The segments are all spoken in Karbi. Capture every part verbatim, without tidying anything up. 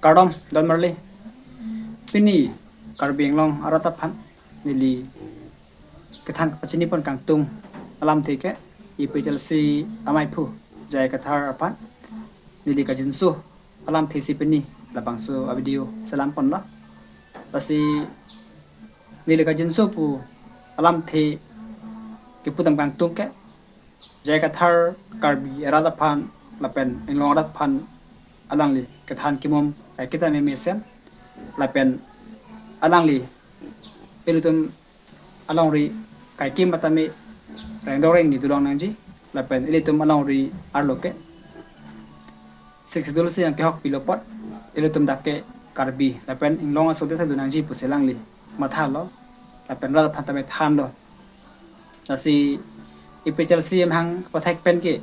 Kardom don marli. Pini Karbi Anglong arat aphan neli kethan kepachini pon kangtung alamthe ke A P H L C amaiphu J I Kathar aphan neli kajinso alamthe si pini labangso a-video selam ponlo. Lasi neli kajinso pu alamthe kepu dam kangtung ke J I Kathar Karbi arat aphan lapen Anglong arat aphan alangli kethan kimum kaiketa meme mesen lapen alangli ilitum alongri kaikim matame rengdok rengni dulong nangji lapen ilitum alongri arlo ke Sixth Schedule si nangkehok pilo apot ilitum dak ke Karbi lapen Anglong aso desa dun nangji pusi alangli mathalo lapen rat aphan tame thanlo. Lasi A P H L C amahang pathek pen ke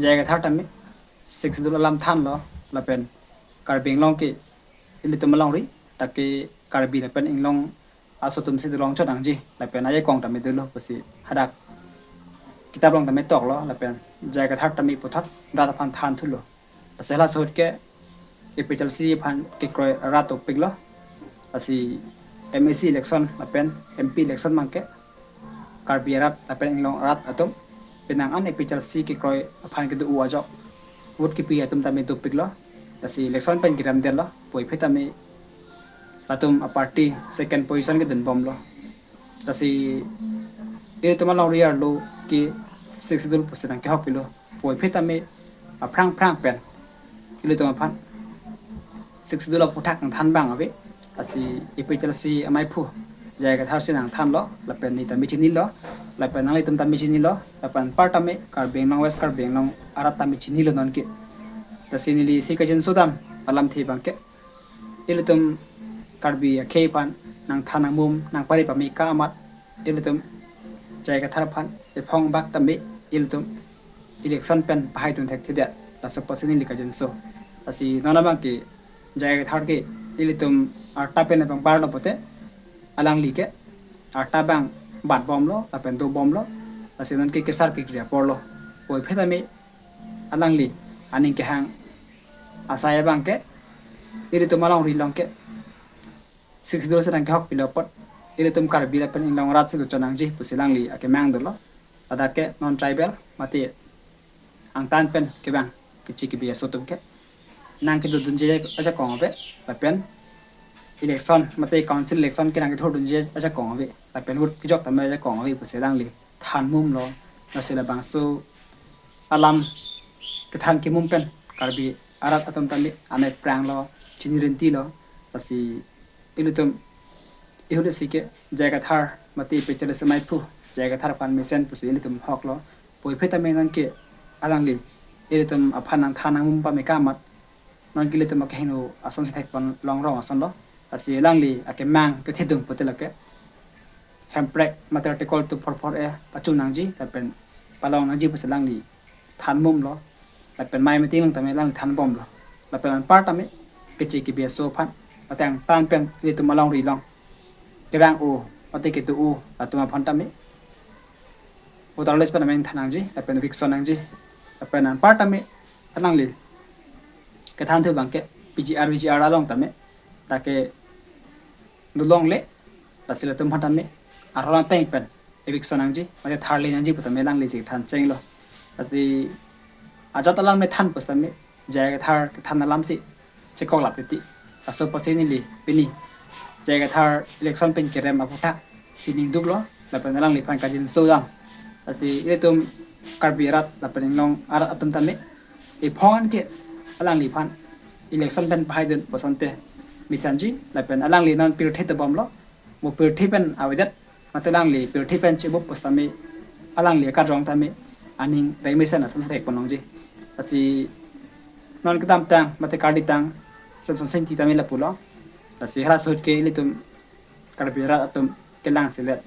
J I Kathar tame Sixth Schedule alam thanlo lapen Karbi Anglong ke ilitum alongri dak ke Karbi lapen Anglong aso atum si dulong chot nangji lapen ajakong tame dolo pusi hadak kitap along tame toklo lapen J I Kathar tame puthot rat aphan thanthulo. Lasi halaso ahut ke A P H L C aphan kekroi rat tokpiklo. Lasi M A C election lapen M P election abang ke Karbi arat lapen Anglong arat atum penang an A P H L C kekroi aphan kedo-o ajok vote kepi atum tame dopiklo. Lasi election pen kerem detlo, puvoiphit tame latum a-party second position kedun bomlo. Lasi ilitum alongri arlo ke Sixth Schedule pusi nangkehok pilo, puvoiphit tame aphrang phrang pen ilitum aphan Sixth Schedule aputhak nangthan abang ave. Lasi A P H L C amaiphu J I Kathar si nangthanlo lapen ne tame chinilo lapen nanglitum tame chinilo lapen anpar tame Karbi Anglong, West Karbi Anglong arat tame chinilo nonke. Lasi neli isi kajinso dam alamthe abang ke ilitum Karbi akhei aphan nangthan nangmum nangpare pame ka amat ilitum J I Kathar aphan ephong bak tame ilitum election pen pahai dun thekthedet, laso pusi neli kajinso. Lasi non abang ke J I Kathar ke ilitum arta pen abang barlo pote alangli ke arta abang bat bomlo lapen do bomlo. Lasi nonke kesar kekri aporlo, puvoiphit tame alangli aning kehang asai abang ke ilitum alongri along ke Sixth Schedule si nangkehok pilo apot ilitum Karbi lapen Anglong arat si do chot nangji pusi alangli akemang dolo. Ladak ke non tribal mate angtan pen kevang keche kebi aso atum ke nangkedodunji ajakong ave lapen election mate council election ke nangkethurdunji ajakong ave lapen vote kejok tame ajakong ave pusi alangli thanmumlo. Lasi labangso alam kethan kimum pen Karbi arat atum tame amek pranglo, chini rintilo. Lasi ilitum ihut isi ke J I Kathar mate A P H L C amaiphu J I Kathar aphan mesen pusi ilitum hoklo. Puvoiphit tame nonke alangli ilitum aphan nangthan nangmum pame ka amat nonke ilitum akehingno asonsi thekpon longrong asonlo. Lasi alangli akemang kethedung pote lake hemprek mate Article two four four A pachun nangji lapen palong nangji pusi alangli thanmumlo. Lapen mei meeting along tame alangli than bomlo. Lapen anpar tame keche kebi aso aphan mate angtan pen ilitum alongri along kevang-o mate kedo-o atum aphan tame voter list pen amen than nangji lapen eviction nangji. Lapen anpar tame alangli kethanthu abang ke P G R, V G R along tame dak ke dolongle, lasi latum aphan tame arlo ateng pen eviction nangji mate tharle nangji pu tame alangli si than chenglo. Lasi ajat alam me than pusitame J I Kathar kethan alam si chekok lap titi. Laso pusi neli pini J I Kathar election pen kerem aputhak si ning duklo lapen alangliphan kajinso dam. Lasi ilitum Karbi arat lapen Anglong arat atum tame ephong an ke alangliphan election pen pahai dun pu asonte mesenji lapen alangli non pirthe dobomlo, mo pirthe pen avedet mate alangli pirthe pen chibup pusitame alangli akajong tame aning reng mesen ason sek ponlongji. Lasi non kedamtang mate karlitang Semson Singki tame lapulo. Lasi halaso ahut ke ilitum Karbi arat atum kelang selet.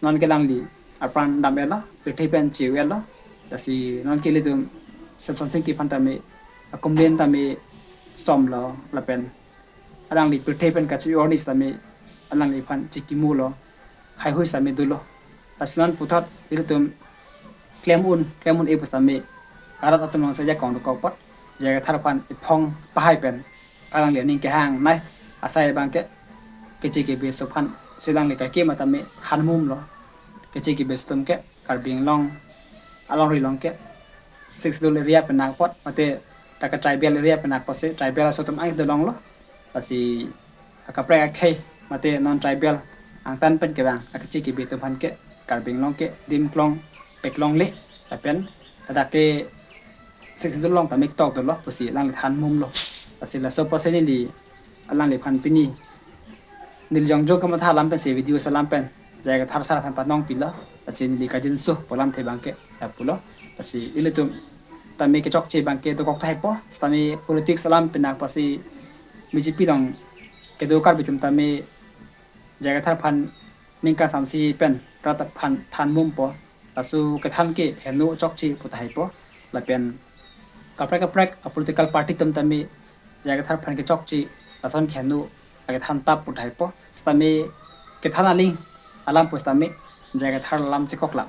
Non ke alangli apran dam-etlo, pirthe pen che-etlo. Lasi non ke ilitum Semson Singki aphan tame akumlen tame somlo lapen alangli pirthe pen kachi-orni sitame alangliphan chikimulo, haihui sitame dolo. Lasi non puthot ilitum klem un, klem un-e pusitame arat atum along si ajakong dokok apot J I Kathar aphan ephong pahai pen alangli aning kehangnei asai abangke keche kebe aso aphan si alangli kaikema tame thanmumlo. Keche kebe aso atum ke Karbi Anglong alongri along ke Sixth Schedule area penang apot mate dak ke tribal area penang apotsi tribal aso atum ai dolonglo. Lasi akaprek akhei mate non tribal angtan pen kevang akeche kebe atum aphan ke Karbi Anglong ke adim klong pek longle lapen ladak ke Sixth Schedule along tame ketok dolo pusi alangli thanmumlo. Lasi laso apotsi neli alangliphan pini neli jongjong kamatha alam pensi video selam pen J I Kathar sir aphan panongpilo. Lasi neli kajinso pu alamthe abangke lapulo. Lasi ilitum tame kechokche abangke dokok tahai po. Sitame politics alam penang apotsi B J P along kedo Karbi atum tame J I Kathar aphan ningkan samsi pen rat aphan thanmumpo. Laso kethan ke heno chokche pu tahai po. Lapen kaprek kaprek a political party atum tame J I Kathar aphan kechokche lason ke heno kethan tap pu tahai po. Sitame kethan aling alam pusitame J I Kathar alam chekoklang.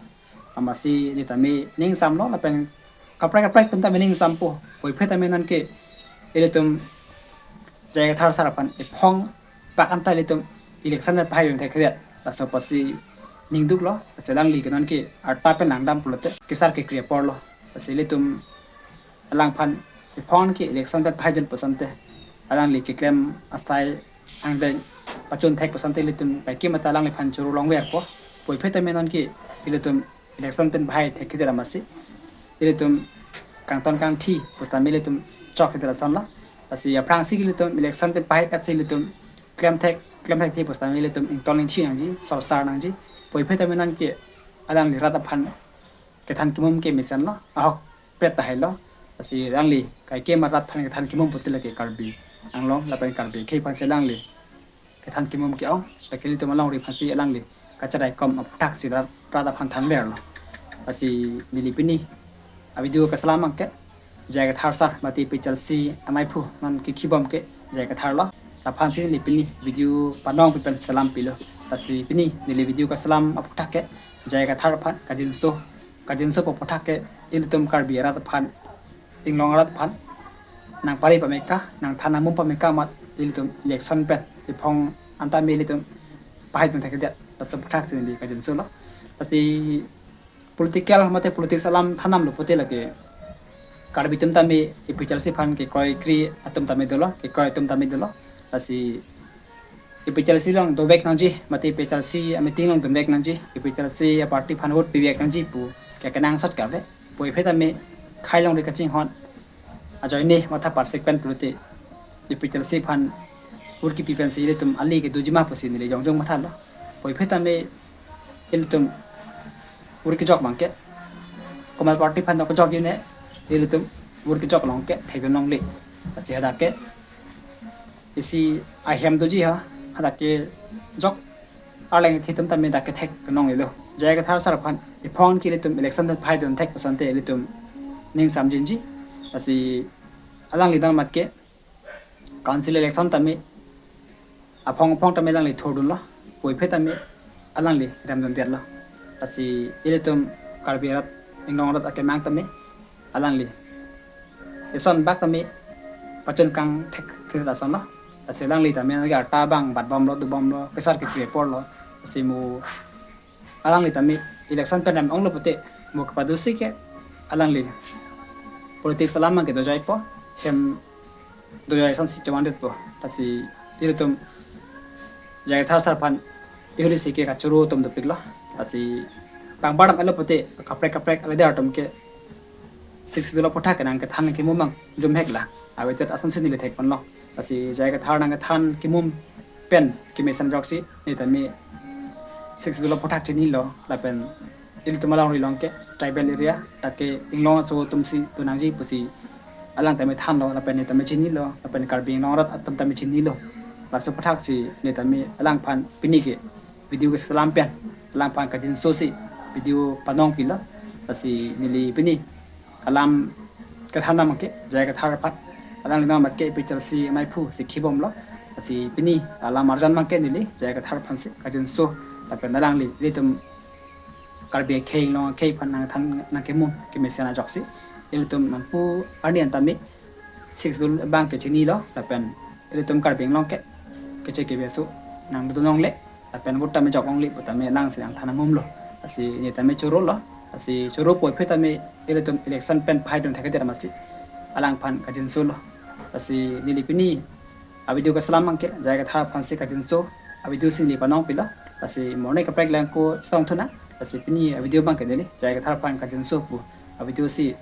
Amatsi neli tame ningsamlo lapen kaprek kaprek atum tame ningsampo. Puvoiphit tame nonke ilitum J I Kathar sir aphan ephong bak anta ilitum election le pahai un thekthedet. Laso apotsi ningduklo. Lasi alangli ke nonke arta pen langdam pulote kesar kekri aporlo. Lasi ilitum alangphan ephong ke election det pahai dun pu asonte alangli keklem asai angdeng pachun thek pu asonte ilitum kaikema ta alangliphan choro longverpo. Puvoiphit tame nonke ilitum election pen pahai thekthedet amatsi ilitum kangton kangthi pusitame ilitum chokthedet asonlo. Lasi aphrangsi ilitum election pen pahai-etsi ilitum klemthek klemthekthe pusitame ilitum ington ingthi nangji, sorsar nangji. Puvoiphit tame nonke alangli rat aphan kethan kemum ke mesenlo, ahokpet tahailo. Lasi alangli kaikema rat aphan kethan kemum pulote lake Karbi Anglong lapen Karbi akhei aphansi alangli kethan kemum ke-ong. Lake ilitum alongri aphansi alangli kacharaikom aputhaksi rat, rat aphan thanverlo. Lasi neli pini a video keselam abangke J I Kathar sir mate APHLC amaiphu non kekhibom ke J I Kathar lo. Laphansi neli pini video panongpi pen selampilo. Lasi pini neli video keselam aputhak ke J I Kathar aphan kajinso, kajinso pu aputhak ke ilitum Karbi arat aphan, Inglong arat aphan nangpari pame ka, nangthan nangmum pame ka amat ilitum election pen ephong anta me ilitum pahai dun thekthedet. Laso aputhak si neli kajinsolo. Lasi political mate politics alam thanamlo pulote lake Karbi atum tame APHLC aphan kekroikre atum tame dolo, kekroi atum tame dolo. Lasi APHLC along dovek nangji mate APHLC a meeting along dovek nangji, APHLC a party aphan vote pivek nangji pu ke kenangsot kave. Puvoiphit tame khei alongri kachinghon ajoine matha parsik pen pulote APHLC aphan vote kipi pensi ilitum ali kedojima pusi neli jongjong mathalo. Puvoiphit tame ilitum vote kejok abangke komat party aphan kejok jine, ilitum vote kejok along ke thekdun longle. Lasi hadak ke isi ahem doji ha, hadak kejok arleng thi atum tame dak ke thekdun longlelo. J I Kathar sir aphan ephong ke ilitum election pen pahai dun thek pu asonte ilitum ningsam jinji. Lasi alangli dam amat ke council election tame aphong aphong tame alangli thurdunlo, puvoiphit tame alangli remdundetlo. Lasi ilitum Karbi arat, Inglong arat akemang tame alangli eson bak tame pachun kangthek thir asonlo. Lasi alangli tame nonke arta abang batbomlo, dobomlo, kesar kekri aporlo. Lasi mo alangli tame election pen rem onglo pulote mo kepadosi ke alangli politics alam abangke dojaipo, hem dojai asonsi chevangdetpo. Lasi ilitum J I Kathar sir aphan ihulisi ke kachoro atum dopiklo. Lasi bang bardam elo pulote kaprek kaprek a leader atum ke Sixth Schedule aputhak ke nangkethan kemum abang jumhek la. Avedet asonsi neli thekponlo. Lasi J I Kathar nangkethan kemum pen kemesen ajoksi neli tame Sixth Schedule aputhak chinilo lapen ilitum alongri along ke tribal area, dak ke Inglong aso atumsi do nangji pusi alang tame thanlo lapen neli tame chinilo lapen Karbi Anglong arat atum tame chinilo. Laso aputhak si neli tame alangphan pini ke video keselam pen alangphan kajinsosi video panongpilo. Lasi neli pini alam kethan abangke J I Kathar aphan, alangli dam amat ke APHLC amaiphu si khibomlo. Lasi pini alam arjan abangke neli J I Kathar aphansi kajinso lapen alangli ilitum Karbi akhei Inglong akhei aphan nangthan nangkemum kemesen ajoksi ilitum nangpu arni an tame Sixth Schedule abangke chinilo lapen ilitum Karbi Anglong ke keche kebeso nangdodun longle, lapen vote tame jok longle pu tame alangsi nangthan amumlo. Lasi ne tame choro lo. Lasi choro puvoiphit tame ilitum election pen phaidun thekthedet amatsi alangphan kajinso lo. Lasi neli pini avideo keselam abangke J I Kathar aphansi kajinso avideo si neli panong pilo. Lasi morning kaprek lang ko chetongthu nang. Lasi pini avideo abangke neli J I Kathar aphan kajinso pu avideo si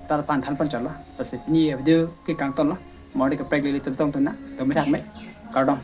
rat aphan thanpon chotlo. Lasi pini avideo ke kangtonlo. Morning kaprek le ilitum chetongthu nang. Dome thakme. Kardom.